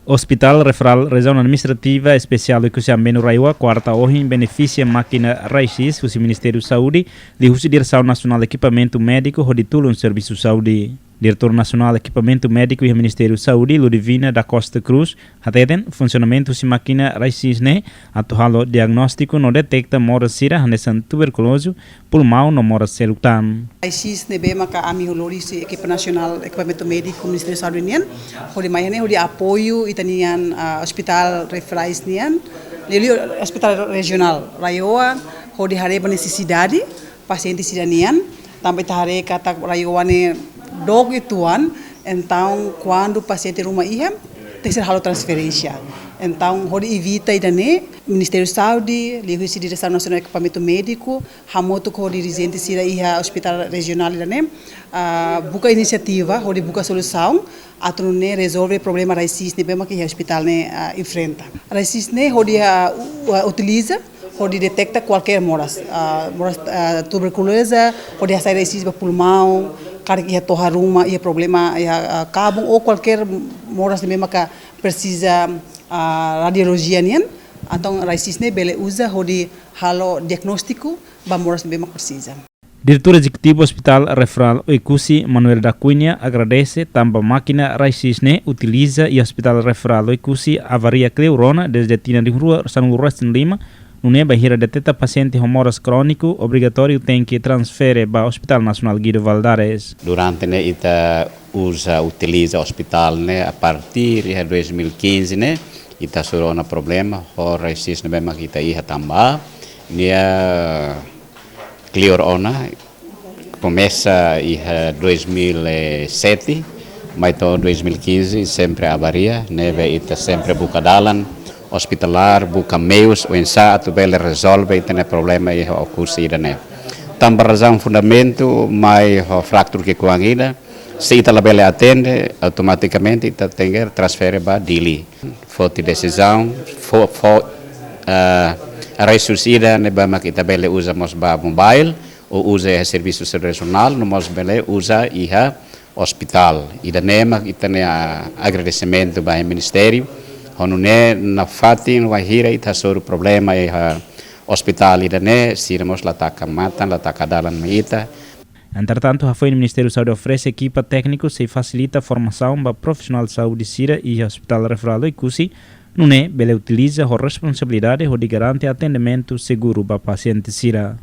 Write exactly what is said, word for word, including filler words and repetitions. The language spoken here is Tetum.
Hospital Referral Rejiaun Administrativa Espesiál Oekusi Ambenu RAEOA, kuarta ohin, benefisia mákina raio-x husi Ministériu Saúde, liuhusi Diresaun Nasionál Ekipamentu Médiku hodi tulun servisu saúde. Diretór Nasionál Ekipamentu Médiku iha Ministériu Saúde, Ludivina da Costa Cruz, hateten funsionamentu husi mákina raio-x ne'e atu halo diagnóstiku no deteta moras sira hanesan tuberkulozu, pulmaun no moras seluk tan. Raio-x ne'ebé maka ami lori husi ekipa nasionál ekipamentu médiku Ministériu Saúde nian, hodi mai ne'e hodi apoiu ita-nian, ah, hospital referral nian, liuliu hospital rejionál RAEOA, hodi haree ba nesesidade pasiente sira-nian, tanba ita haree katak RAEOA ne'e dook uitoan, entaun kuandu pasiente ruma iha, tenke ser halo transferénsia. Entaun, hodi evita ida-ne'e, Ministériu Saúde, liuhusi Diresaun Nasionál Ekipamentu Médiku, hamutuk ho dirijente sira iha hospital rejionál ida-ne'e, ah, buka inisiativa, hodi buka solusaun, atu nune'e rezolve problema raio-x ne'ebé maka iha hospital ne'e, ah, enfrenta. Raio-x ne'e hodi, ah, u-, ah, utiliza, hodi deteta kualkér moras, ah, moras, ah, tuberkuloza, hodi hasai raio-x ba pulmaun, karik iha toha ruma, iha problema, iha, ah, kabun, ou kualkér moras ne'ebé maka presiza, ah, radiolojia nian, entaun raio-x ne'e bele uza hodi halo diagnóstiku ba moras ne'ebé maka presiza. Diretór Ezekutivu Hospital Referral Oekusi, Manuel da Cunha, agradese tanba mákina raio-x ne'e utiliza iha Hospital Referral Oekusi avaria kleur ona dezde tinan rihun rua sanulu resin lima, nune'e bainhira deteta pasiente ho moras króniku, obrigatóriu tenke transfere ba Hospital Nasionál Guido Valadares. Durante ne'e ita uza, utiliza hospital ne'e a partir iha dois mil e quinze ne'e, ita hasoru ona problema ho raio-x ne'ebé maka ita iha tanba nia kleur ona, komesa iha dois mil e sete, mai to'o dois mil e quinze, sempre avaria, ne'ebé ita sempre buka dalan ospitálár, buka meius oinsá atu bele rezolve ita-nia problema iha Oekusi ida-ne'e. Tanba razaun fundamentu, mai ho fraktur ki'ikoan ida, se ita labele atende, automatikamente ita tenke transfere ba Dili. Foti desizaun, fó, fó, ah, raio-x ida ne'ebé maka ita bele uza mós ba mobile, ou uza iha servisu rejionál, no mós bele uza iha ospitál. Ida-ne'e mak ita-nia agradesimentu ba ministériu, ho nune'e nafatin wainhira ita hasoru problema iha ospitál ida-ne'e, sira mós la taka matan, la taka dalan mai ita. Entretantu, hafoin Ministériu Saúde oferese ekipa tékniku sei fasilita formasaun ba profisionál saúde sira iha Hospital Referral Oekusi, nune'e bele utiliza ho responsabilidade hodi garante atendimentu seguru ba pasiente sira.